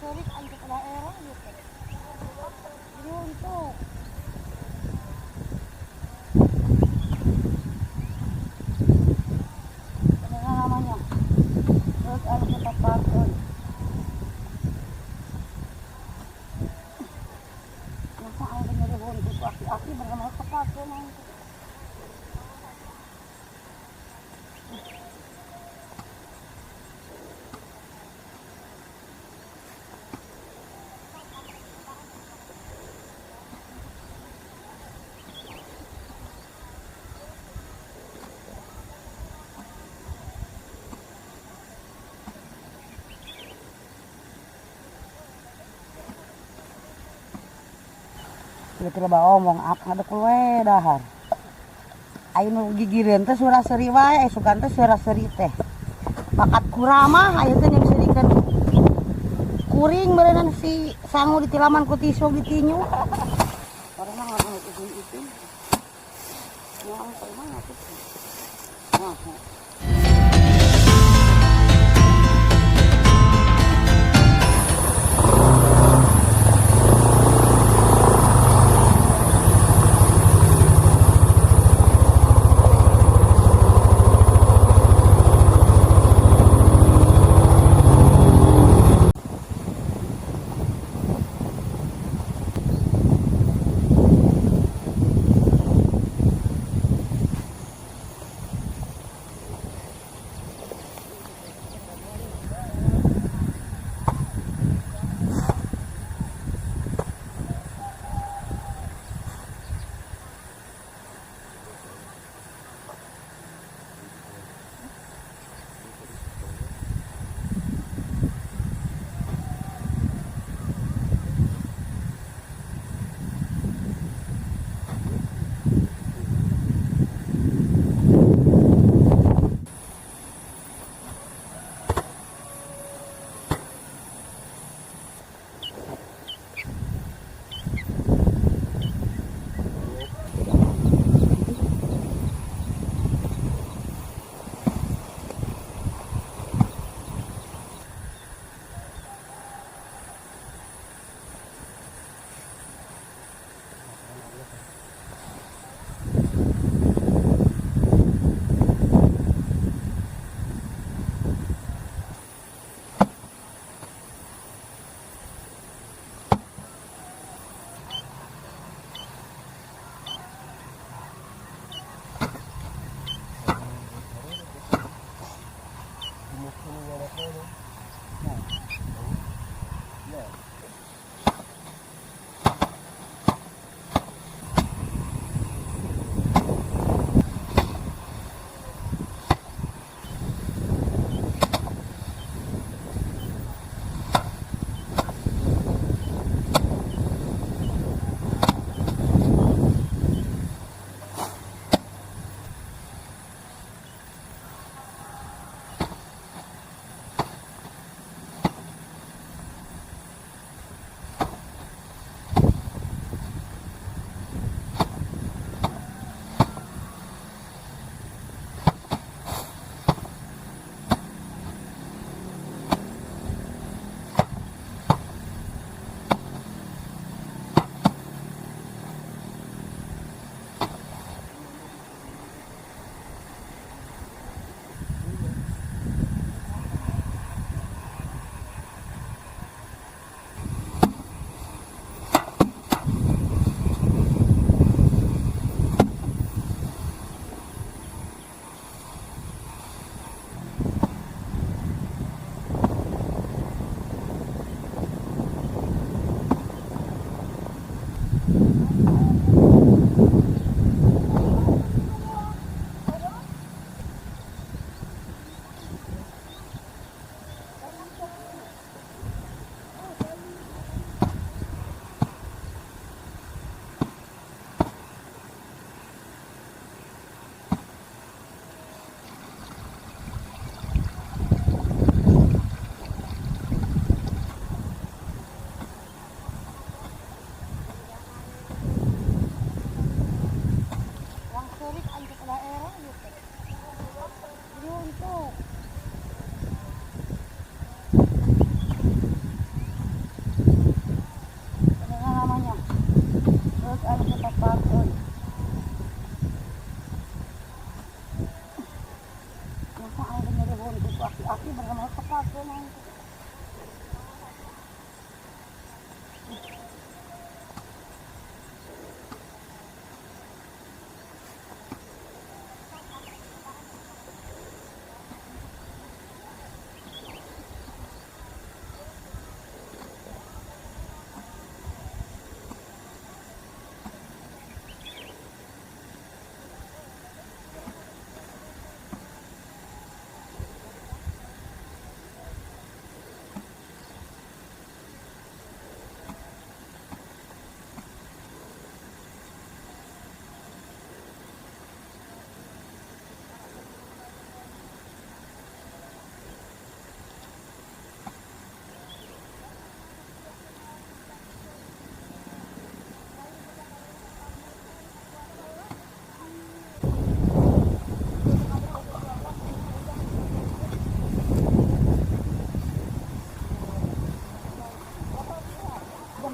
Serik aing ke daerah ieu teh. Diuntuk. Beneran namanya. Terus anu kita parkir. Masa aing teh nyeri huntu ku aki-aki bener mah kepake mah. Kieu loba omong ap ngadekul we dahar. Aya nu gigireun teh sura seuri wae, sugan teh sura seuri teh. Bakat kuramah aya teh jeung seurikeun. Kuring meureunnan si sangu ditilaman ku tisu ditinju. Orang mah anu ipin-ipin. Ya, mah atuh. Nah.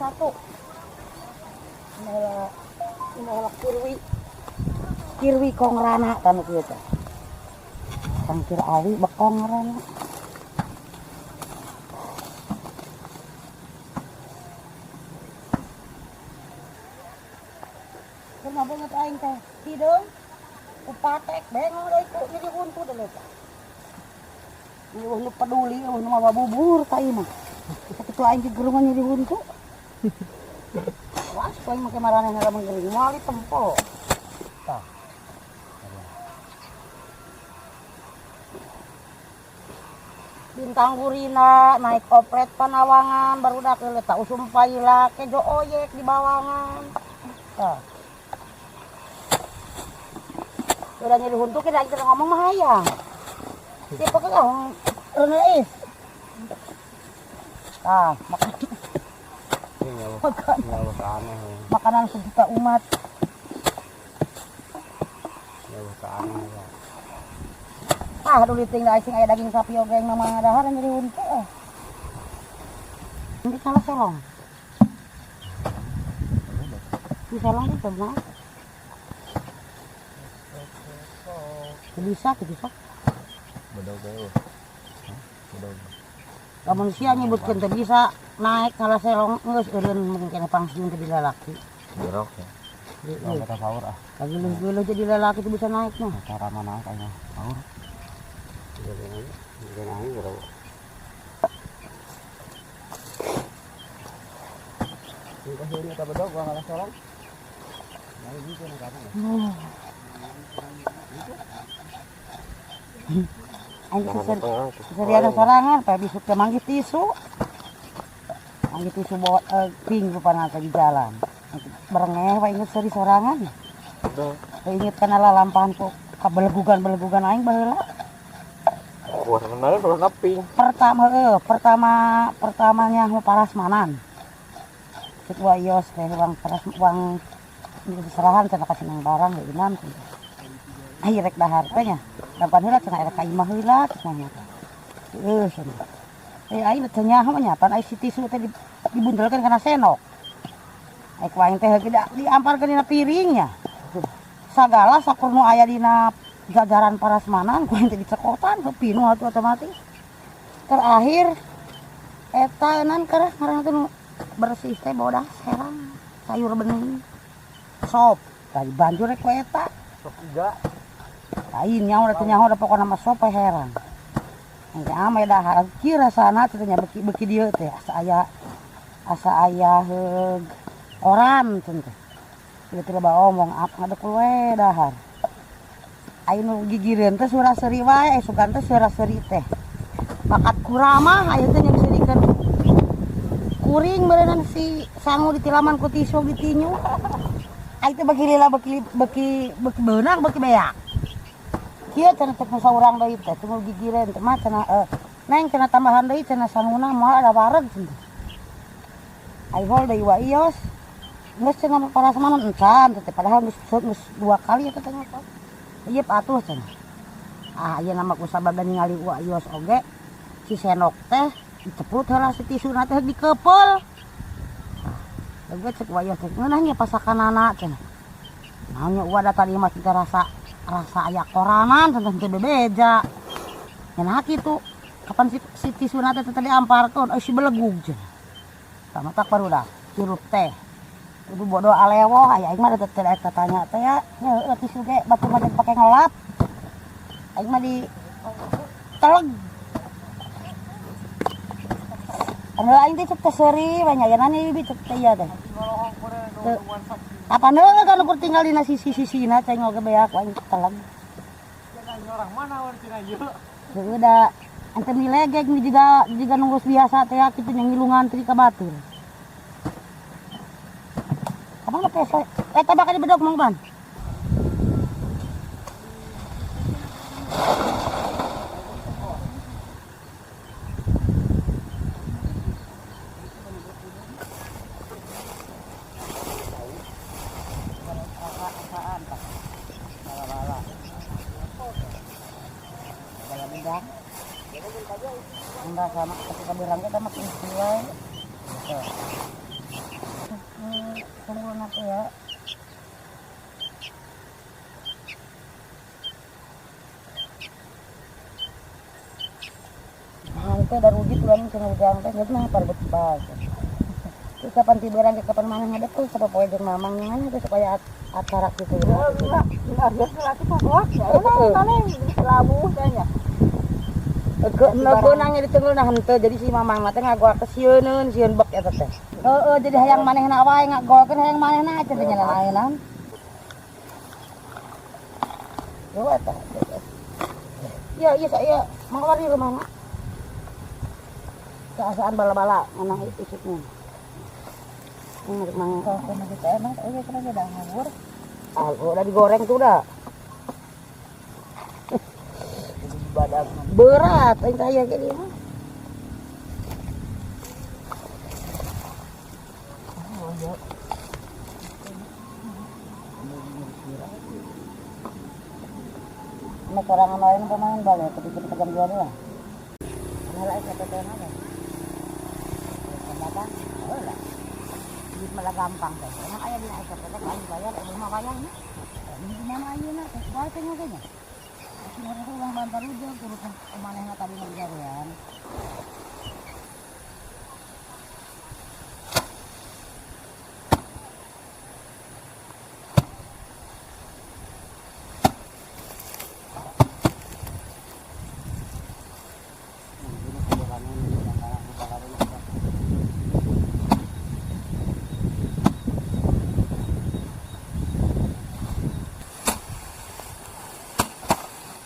1. Ini heula kirwi. Kirwi kongrana tanu kieu teh. Cangkir awi bekong ngaranna. Kumaha beungeut aing teh hideung upatek bengong deui ku nyeri huntu deui teh. Eueuh nu peduli, eueuh nu mawa bubur ka ieu mah. Sakitu aing gegerungan nyeri huntu. Was ku aing make maranehna lamun gering moal ditempo. Tah. Bintang gurina naik opret panawangan barudak leuleut tak usum paila kejo oyek di bawangan. Tah. Udah nyeri huntu kita kita ngomong mah hayang. Siapa ke kamu? Rene is. Tah, makan. Makanan sejuta umat. Ah, dulu ting da sing aya daging sapi oge yang mama dahar nyeri huntu eh. Ini salah selong. Di selong itu mah. Bisa gitu sok. Bedog teh. Bedog. Lamun sia nyebutkeun teh bisa naik salah selong geus eureun mungkin pangsiun teh jadi lalaki. Jorok ya. Heeh. Kata power ah. Lagi leuh jadi lalaki teh bisa naik mah. Cara mana kayaknya power. Aing seseriana sorangan, pa besok teh manggih tisu. Manggih tisu bawa ping rupana teh di jalan. Berengeh we inget seri sorangan. Teu inget kana lalampahan ku kabelegugan-belegugan aing baheula. Wah, sebenarnya warna pink. Pertama pertama pertamanya mau parasmanan. Cek wa ios teh uang paras uang serahan cenah ka cenah barang we imam cenah. Ai rek dahar teh nya. Dampan heula cenah rek ka imah heula cenah. Heuh cenah. Aing teh nyaho nya pan ai si tisu teh dibuntelkeun kana senok. Ai ku aing teh heuh diamparkeun dina piringnya. Sagala sakur nu aya dina jajaran parasmanan ku aing teh dicekotan heuh pinuh atuh otomatis. Terakhir eta nan kereh ngaranna teh nu bersih teh bodas herang sayur bening. Sop tadi banjur rek ku eta. Sop iga. Lain nyaho da teu nyaho da pokona mah sop we herang. Engke ame dahar kieu rasana teh nya beki dieu teh asa aya heug koran cenah teh. Kieu loba omong ap ngadekul we dahar. Aya nu gigireun teh sura seuri wae, sugan teh sura seuri teh. Bakat kuramah aya teh yang seurikeun kuring beureunan si sangu ditilaman ku tisu ditinyu. Aing teh beki lila beki beki beunang beki beak. Kieu cenah teh saurang deui teh teu gigireun teh mah cenah neng cenah tambahan deui cenah sanguna moal ada wareg cenah. Ai hol deui wa ios. Geus cenah parasmanan encan teh padahal geus 2 kali eta teh ngapa. Ieu atuh cenah. Ah ieu nama ku sabab ningali wa ios oge si senok teh diceprut heula si tisuna teh dikepeul. Geus cek wa ios teh ngeunah nya pasakanana cenah. Naon nya uwa da tadi mah teu rasa aya koranan cenah teh bebeja. Nya kitu kapan si tisuna teh tadi amparkeun si belegug cenah. Tah matak barudak hirup teh. Kudu bodoh alewoh aya aing mah teh teh tanya teh ya nya heueuh tisu ge batur mah pake ngelap. Aing mah di teleg. Anu aing teh cek teh seuri we nya ayeuna nih bibi cek teh ieu teh. Kapan heueuh kan ukur tinggal dina sisi-sisina cai ngoge beak aing teleg. Heueuh da ente milegeg mi jiga nunggu biasa teh kitu nya ngilu ngantri ka batur. Kapan teh eta bakal dibedog Mang Ban. Enggak sama ketika berangkat sama istri wae. Tunggulna teh ya. Hante daruji tulang cenah ujang teh geus mah parbet bas. Terus kapan tiburan ke kapan mana ngadep tuh sapopoe jeung mamang ngan teh supaya acara kitu ya. Keunangnya ditenggel nah henteu jadi si mamang teh ngagoal ke sieuneun sieun bek eta teh. Heeh jadi hayang manehna wae ngagolkeun hayang manehna cenah nya laenan. Yo eta. Iya iya saya mangwari rumahna. Keasaan bala-bala mana isuknya. Mang ah, udah digoreng tuh udah. Berat, aing kaya gini mah. Ini sorangan lain pemain bal ya, ketika jam 2 lah. Ini lah SPP na datang, lah. Duit malah gampang teh. Emang aya dina SPP teh aing bayar, ieu mah wayahna. Ini gimana ayeuna teh? Bae teh ngagenya. Urang ulang bantar ujung turut manehna tadi mah digawean.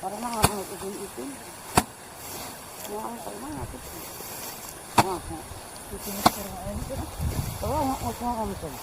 Orang mah nggak ngikutin itu. Wah, orang mah ngikutin. Wah, oh, oh, oh, oh.